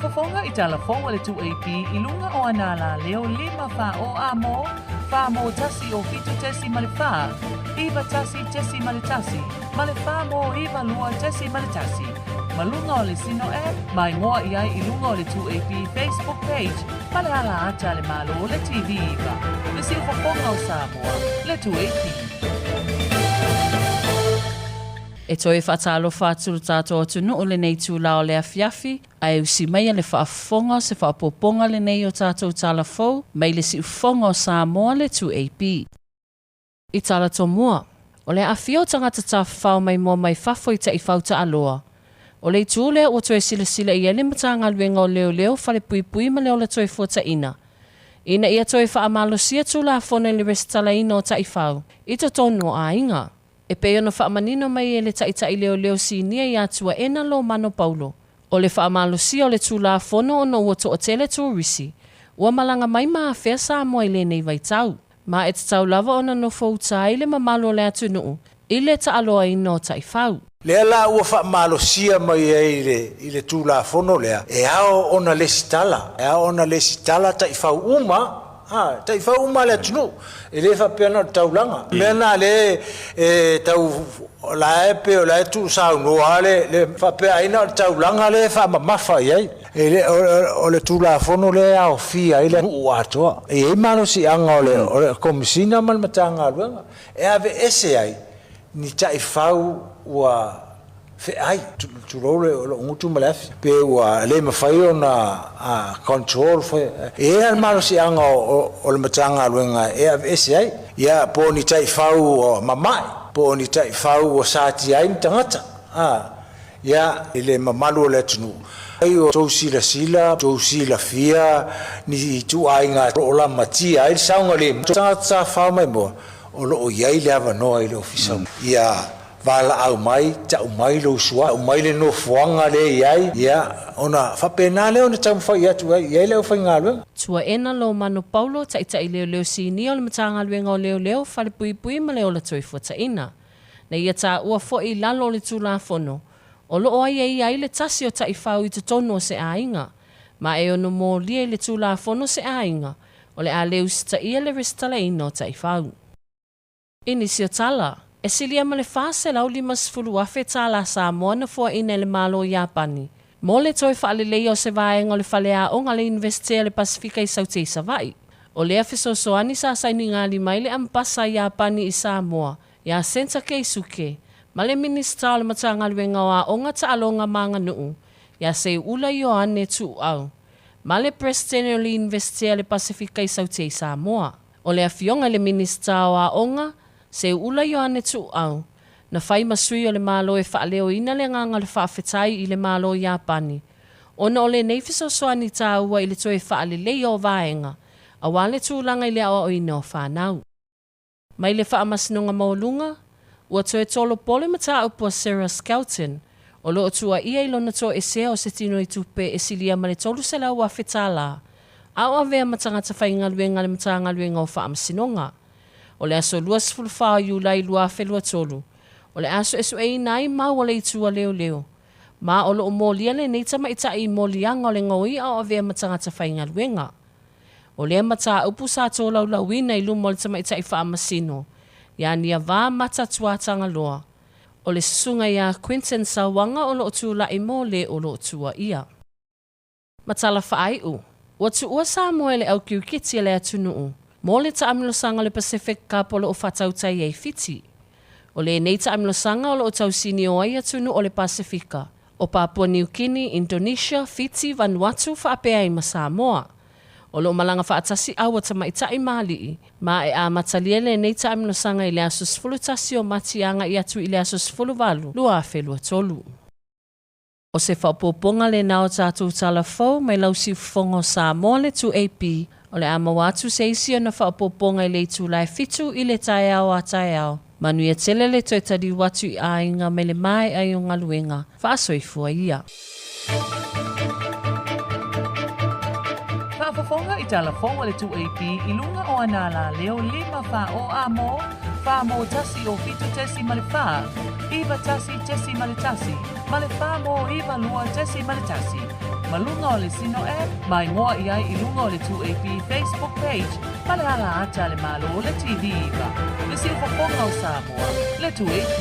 Faafofoga i tala fou a le 2AP i luga o ana alaleo 5 4 o A mo, 4 mo 1 o 7.4, 9 1.1 ma le 4 mo 9 2.1. Ma luga o le Sino app, ma igoa i ai i luga o le 2AP Facebook page ma le ala ata a le Malo le TV 9. Le siufofoga o Samoa, le 2AP. E toe faatalofa atu lo tatou atunuu lenei itula o le afiafi, ae usi maia le faafofoga o se faaopoopoga lenei o tatou tala fou mai le siufofoga o Samoa le 2AP. I tala tomua, o le aafia o tagata tafafao maimoa mai fafo i taifau taaloa. O le itu lea ua toe silasila i ai le Matagaluega o Leoleo, Falepuipui ma le Ola Toefuataina, ina ia toe faamalosia Tulafono i le resitalaina o taifau i totonu o aiga. E pei ona faamanino mai e le Taitai Leoleo Sinia ia Tuaena Lomano Paulo, o le faamalosia o le Tulafono ona ua toatele turisi ua malaga mai ma afea Samoa i lenei vaitau, ma e tatau lava ona nofo uta ai le mamalu o le atunuu i le taaloaina o taifau. Lea la ua faamalosia mai ai i le, i le Tulafono lea, e ao ona lesitala, e ao ona lesitala taifau uma, a, taifau uma a le atunuu, e le faapea na o le taulaga. O le mea lena lea e tau, o la e pei o la e tuusaunoa lava le, le faapea ai na o le taulaga lea e faamamafa i ai. E le, o, o le Tulafono lea e aofia ai le nuu atoa. E i ai malosiaga o le, o le Komesina ma le Matagaluega e aveese ai ni taifau ua feai, tulou lou gutu ma le afi, pe ua le mafai ona control foi. E i ai lava le malosiaga o le Matagaluega e aveese ai, ia po o ni taifau ua mamae, po o ni taifau ua satia ai ni tagata, ia, i le mamalu o le atunuu. Ai o tou silasila, tou silafia ni ituaiga o lo o lamatia ai le saogalemu. Tagata tafafao maimoa, o lo o i ai le avanoa i le Ofisa ia valaau mai, tau mai lou suafa, tau mai le nofoaga lea e i ai, ia, ona faapena lea ona taumafai atu ai i ai le aufaigaluega. Tuaena Lomano Paulo, Taitai Leoleo Sinia o le Matagaluega o Leoleo, Falepuipui ma le Ola Toefuataina. Na ia taua foi i lalo o le Tulafono, o lo o aiaia ai le tasi o taifau i totonu o se aiga, ma e ono molia i le Tulafono se aiga, o le a le usitaia le resitalaina o taifau. I nisi o tala, e silia ma le 450,000 tālā Samoa na foaiina e le Malo o Iapani mo le toe faaleleia o se vaega o le faleaoga a le Iunivesite a le Pasefika i Saute i Savaii. O lea fesoasoani sa sainigalima ai le Amepasa a Iapani i Samoa iā Senta Keisuke ma le Minisita o le Matagaluega o Aoga Taaloga ma Aganuu iā Seiula Ioane Tuuau ma le Peresetene o le Iunivesite a le Pasefika i Saute i Samoa. O le Afioga i le Minisita o Aoga, Seuula Ioane Tuuau, na fai ma sui o le Malo e faaleoina le agaga o le faafetai i le Malo o Iapani ona o lenei fesoasoani taua i le toe faaleleia o vaega aua le tulaga i le aoaoina o fanau. Mai le Faamasinoga Maualuga, ua toe tolopo le mataupu a Sarah Skelton, o lo o tuuaia i lona toesea o se tino i tupe e silia ma le $300,000 tala, a o avea ma tagata faigaluega a le Matagaluega o Faamasinoga. O le aso 24 o Iulai 2023, o le a suesueina ai mau a le Itu a Leoleo, ma o lo o molia lenei tamaitai i moliaga o le gaoia o avea ma tagata faigaluega. O lea mataupu sa tolaulauina i luma o le tamaitai faamasino ia Niavā Mata Tuatagaloa, o le susuga iā Quinton Sauaga o lo o tulai mo le o lo o tuuaia. Ma tala faaiu, ua tuua Samoa e le au kirikiti a le atunuu mo le taamilosaga o le Pacific Cup o lo o faatautai ai Fiti. O lenei taamilosaga o lo o tausinio ai atunuu o le Pasefika, o Papua Niu Kini, Indonesia, Fiti, Vanuatu faapea ai ma Samoa. O lo o malaga faatasi aua tamaitai ma alii, ma e amatalia lenei taamilosaga i le aso 11 o Mati agai atu i le aso 18, 2023. O se faaopoopoga lena o tatou tala fou mai lau siufofoga o Samoa le 2AP, o le a maua atu se isi ona faaopoopoga i le itula e 7 i le taeao a taeao. Manuia tele le toe taliu atu i aiga mai le maeai o galuega faasoifua ia. Faafofoga i tala fou a le 2AP i luga o ana alaleo 5 4 o A mo, 4 mo 1 o 7 4, 9 1 1 ma le 4 mo 9 2 1. Ma luga o le Sino App, ma igoa i ai i luga o le 2AP Facebook page ma le ala ata a le Malo le TV 9, le siufofoga o Samoa, le 2AP.